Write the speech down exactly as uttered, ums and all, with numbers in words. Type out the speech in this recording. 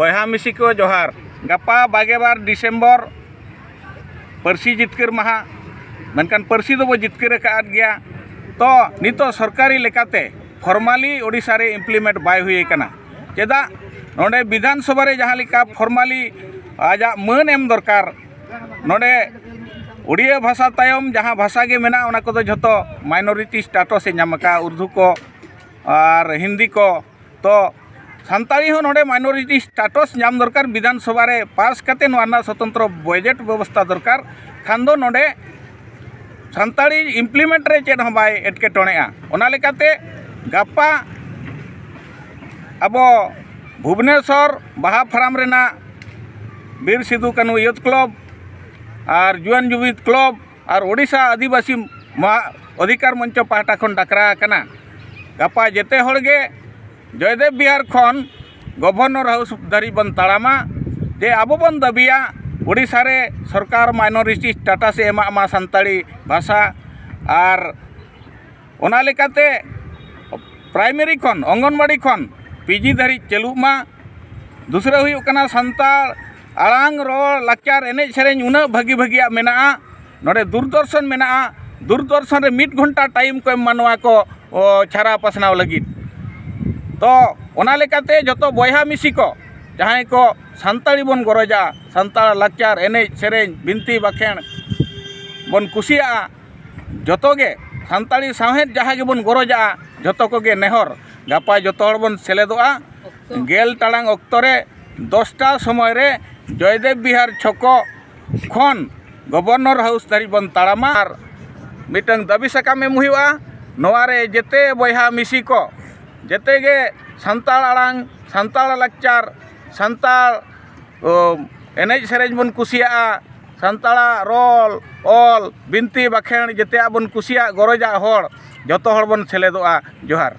ᱵᱚᱭᱦᱟ ᱢᱤᱥᱤ ᱠᱚ ᱡᱚᱦᱟᱨ᱾ ᱜᱟᱯᱟ ᱵᱟᱜᱮ ᱵᱟᱨ ᱰᱤᱥᱮᱢᱵᱚᱨ ᱯᱟᱹᱨᱥᱤ ᱡᱤᱛᱠᱟᱹᱨ ᱢᱟᱦᱟ, ᱢᱮᱱᱠᱷᱟᱱ ᱯᱟᱹᱨᱥᱤ ᱫᱚᱵᱚ ᱡᱤᱛᱠᱟᱹᱨ ᱟᱠᱟᱫ ᱜᱮᱭᱟ᱾ ᱛᱚ ᱱᱤᱛᱚᱜ ᱥᱚᱨᱠᱟᱨᱤ ᱞᱮᱠᱟᱛᱮ ᱯᱷᱚᱨᱢᱟᱞᱤ ᱳᱰᱤᱥᱟ ᱨᱮ ᱤᱢᱯᱞᱤᱢᱮᱱᱴ ᱵᱟᱭ ᱦᱩᱭ ᱟᱠᱟᱱᱟ᱾ ᱪᱮᱫᱟᱜ? ᱱᱚᱰᱮ ᱵᱤᱫᱷᱟᱱ ᱥᱚᱵᱷᱟ ᱨᱮ ᱡᱟᱦᱟᱸ ᱞᱮᱠᱟ ᱯᱷᱚᱨᱢᱟᱞᱤ ᱟᱡᱟᱜ ᱢᱟᱹᱱ ᱮᱢ ᱫᱚᱨᱠᱟᱨ, ᱱᱚᱰᱮ ᱳᱰᱤᱭᱟ ᱵᱷᱟᱥᱟ ᱛᱟᱭᱚᱢ ᱡᱟᱦᱟᱸ ᱵᱷᱟᱥᱟ ᱜᱮ ᱢᱮᱱᱟᱜᱼᱟ, ᱚᱱᱟ ᱠᱚᱫᱚ ᱡᱷᱚᱛᱚ ᱢᱟᱭᱱᱚᱨᱤᱴᱤ ᱥᱴᱟᱴᱚᱥ ᱮ ᱧᱟᱢ ᱟᱠᱟᱫᱼᱟ, ᱩᱨᱫᱩ ᱠᱚ ᱟᱨ ᱦᱤᱱᱫᱤ ᱠᱚ᱾ ᱛᱚ ᱥᱟᱱᱛᱟᱲᱤ ᱦᱚᱸ ᱱᱚᱰᱮ ᱢᱟᱭᱱᱚᱨᱤᱴᱤ ᱥᱴᱟᱴᱚᱥ ᱧᱟᱢ ᱫᱚᱨᱠᱟᱨ, ᱵᱤᱫᱷᱟᱱ ᱥᱚᱵᱷᱟ ᱨᱮ ᱯᱟᱥ ᱠᱟᱛᱮ ᱱᱚᱣᱟ ᱨᱮᱱᱟᱜ ᱥᱚᱛᱚᱱᱛᱨᱚ ᱵᱟᱡᱮᱴ ᱵᱮᱵᱚᱥᱛᱷᱟ ᱫᱚᱨᱠᱟᱨ, ᱠᱷᱟᱱ ᱫᱚ ᱱᱚᱰᱮ ᱥᱟᱱᱛᱟᱲᱤ ᱤᱢᱯᱞᱤᱢᱮᱱᱴ ᱨᱮ ᱪᱮᱫ ᱦᱚᱸ ᱵᱟᱭ ᱮᱴᱠᱮᱴᱚᱬᱮᱜᱼᱟ᱾ ᱚᱱᱟ ᱞᱮᱠᱟᱛᱮ ᱜᱟᱯᱟ ᱟᱵᱚ ᱵᱷᱩᱵᱽᱱᱮᱥᱚᱨ ᱵᱟᱦᱟ ᱯᱷᱟᱨᱟᱢ ᱨᱮᱱᱟᱜ ᱵᱤᱨ ᱥᱤᱫᱩ ᱠᱟᱹᱱᱦᱩ ᱭᱩᱛᱷ ᱠᱞᱟᱵᱽ ᱟᱨ ᱡᱩᱣᱟᱹᱱ ᱡᱩᱢᱤᱫ ᱠᱞᱟᱵᱽ ᱟᱨ ᱳᱰᱤᱥᱟ ᱟᱹᱫᱤᱵᱟᱹᱥᱤ ᱢᱟ-, ᱚᱫᱷᱤᱠᱟᱨ ᱢᱚᱧᱪᱚ ᱯᱟᱦᱴᱟ ᱠᱷᱚᱱ ᱰᱟᱠᱨᱟ ᱟᱠᱟᱱᱟ᱾ ᱜᱟᱯᱟ ᱡᱮᱛᱮ ᱦᱚᱲ ᱜᱮ ᱡᱚᱭᱫᱮᱵ ᱵᱤᱦᱟᱨ ᱠᱷᱚᱱ ᱜᱚᱵᱷᱚᱨᱱᱚᱨ ᱦᱟᱣᱩᱥ ᱫᱷᱟᱹᱨᱤᱡ ᱵᱚᱱ ᱛᱟᱲᱟᱢᱟ, ᱡᱮ ᱟᱵᱚ ᱵᱚᱱ ᱫᱟᱹᱵᱤᱭᱟ ᱳᱰᱤᱥᱟ ᱨᱮ ᱥᱚᱨᱠᱟᱨ ᱢᱟᱭᱱᱚᱨᱤᱴᱤ ᱥᱴᱟᱴᱟᱥ ᱮ ᱮᱢᱟᱜ ᱢᱟ ᱥᱟᱱᱛᱟᱲᱤ ᱵᱷᱟᱥᱟ, ᱟᱨ ᱚᱱᱟ ᱞᱮᱠᱟᱛᱮ ᱯᱨᱟᱭᱢᱟᱨᱤ ᱠᱷᱚᱱ, ᱚᱝᱜᱚᱱᱣᱟᱲᱤ ᱠᱷᱚᱱ ᱯᱤᱡᱤ ᱫᱷᱟᱹᱨᱤᱡ ᱪᱟᱹᱞᱩᱜ ᱢᱟ᱾ ᱫᱩᱥᱨᱟᱹ ᱦᱩᱭᱩᱜ ᱠᱟᱱᱟ, ᱥᱟᱱᱛᱟᱲ ᱟᱲᱟᱝ, ᱨᱚᱲ, ᱞᱟᱠᱪᱟᱨ, ᱮᱱᱮᱡ ᱥᱮᱨᱮᱧ ᱩᱱᱟᱹᱜ ᱵᱷᱟᱹᱜᱤ ᱵᱷᱟᱹᱜᱤᱭᱟᱜ ᱢᱮᱱᱟᱜᱼᱟ᱾ ᱱᱚᱰᱮ ᱫᱩᱨᱫᱚᱨᱥᱚᱱ ᱢᱮᱱᱟᱜᱼᱟ, ᱫᱩᱨᱫᱚᱨᱥᱚᱱ ᱨᱮ ᱢᱤᱫ ᱜᱷᱚᱱᱴᱟ ᱴᱟᱭᱤᱢ ᱠᱚ ᱮᱢ ᱢᱟ ᱱᱚᱣᱟ ᱠᱚ, ᱚ, ᱪᱷᱟᱨᱟᱣ ᱯᱟᱥᱱᱟᱣ ᱞᱟᱹᱜᱤᱫ᱾ ᱛᱚ ᱚᱱᱟ ᱞᱮᱠᱟᱛᱮ ᱡᱚᱛᱚ ᱵᱚᱭᱦᱟ ᱢᱤᱥᱤ ᱠᱚ, ᱡᱟᱦᱟᱸᱭ ᱠᱚ ᱥᱟᱱᱛᱟᱲᱤ ᱵᱚᱱ ᱜᱚᱨᱚᱡᱟ, ᱥᱟᱱᱛᱟᱲ ᱞᱟᱠᱪᱟᱨ, ᱮᱱᱮᱡ ᱥᱮᱨᱮᱧ, ᱵᱤᱱᱛᱤ ᱵᱟᱠᱷᱮᱬ ᱵᱚᱱ ᱠᱩᱥᱤᱭᱟᱜᱼᱟ, ᱡᱚᱛᱚ ᱜᱮ ᱥᱟᱱᱛᱟᱲᱤ ᱥᱟᱶᱦᱮᱫ ᱡᱟᱦᱟᱸ ᱜᱮᱵᱚᱱ ᱜᱚᱨᱚᱡᱟᱜᱼᱟ, ᱡᱚᱛᱚ ᱠᱚᱜᱮ ᱱᱮᱦᱚᱨ, ᱜᱟᱯᱟ ᱡᱚᱛᱚ ᱦᱚᱲ ᱵᱚᱱ ᱥᱮᱞᱮᱫᱚᱜᱼᱟ᱾ ᱜᱮᱞ ᱴᱟᱲᱟᱝ ᱚᱠᱛᱚ ᱨᱮ ᱫᱚᱥᱴᱟ ᱥᱚᱢᱚᱭ ᱨᱮ ᱡᱚᱭᱫᱮᱵ ᱵᱤᱦᱟᱨ ᱪᱷᱚᱠᱚ ᱠᱷᱚᱱ ᱜᱚᱵᱷᱚᱨᱱᱚᱨ ᱦᱟᱣᱩᱥ ᱫᱷᱟᱹᱨᱤᱡ ᱵᱚᱱ ᱛᱟᱲᱟᱢᱟ ᱟᱨ ᱢᱤᱫᱴᱟᱝ ᱫᱟᱹᱵᱤ ᱥᱟᱠᱟᱢ ᱮᱢ ᱦᱩᱭᱩᱜᱼᱟ᱾ ᱱᱚᱣᱟ ᱨᱮ ᱡᱮᱛᱮ ᱵᱚᱭᱦᱟ ᱢᱤᱥᱤ ᱠᱚ, ᱡᱮᱛᱮ ᱜᱮ ᱥᱟᱱᱛᱟᱲ ᱟᱲᱟᱝ, ᱥᱟᱱᱛᱟᱲ ᱞᱟᱠᱪᱟᱨ, ᱥᱟᱱᱛᱟᱲ, ᱚ, ᱮᱱᱮᱡ ᱥᱮᱨᱮᱧ ᱵᱚᱱ ᱠᱩᱥᱤᱭᱟᱜᱼᱟ, ᱥᱟᱱᱛᱟᱲᱟᱜ ᱨᱚᱲ, ᱚᱞ, ᱵᱤᱱᱛᱤ ᱵᱟᱠᱷᱮᱬ ᱡᱮᱛᱮᱭᱟᱜ ᱵᱚᱱ ᱠᱩᱥᱤᱭᱟᱜ, ᱜᱚᱨᱚᱡᱟᱜ ᱦᱚᱲ, ᱡᱚᱛᱚ ᱦᱚᱲ ᱵᱚᱱ ᱥᱮᱞᱮᱫᱚᱜᱼᱟ᱾ ᱡᱚᱦᱟᱨ᱾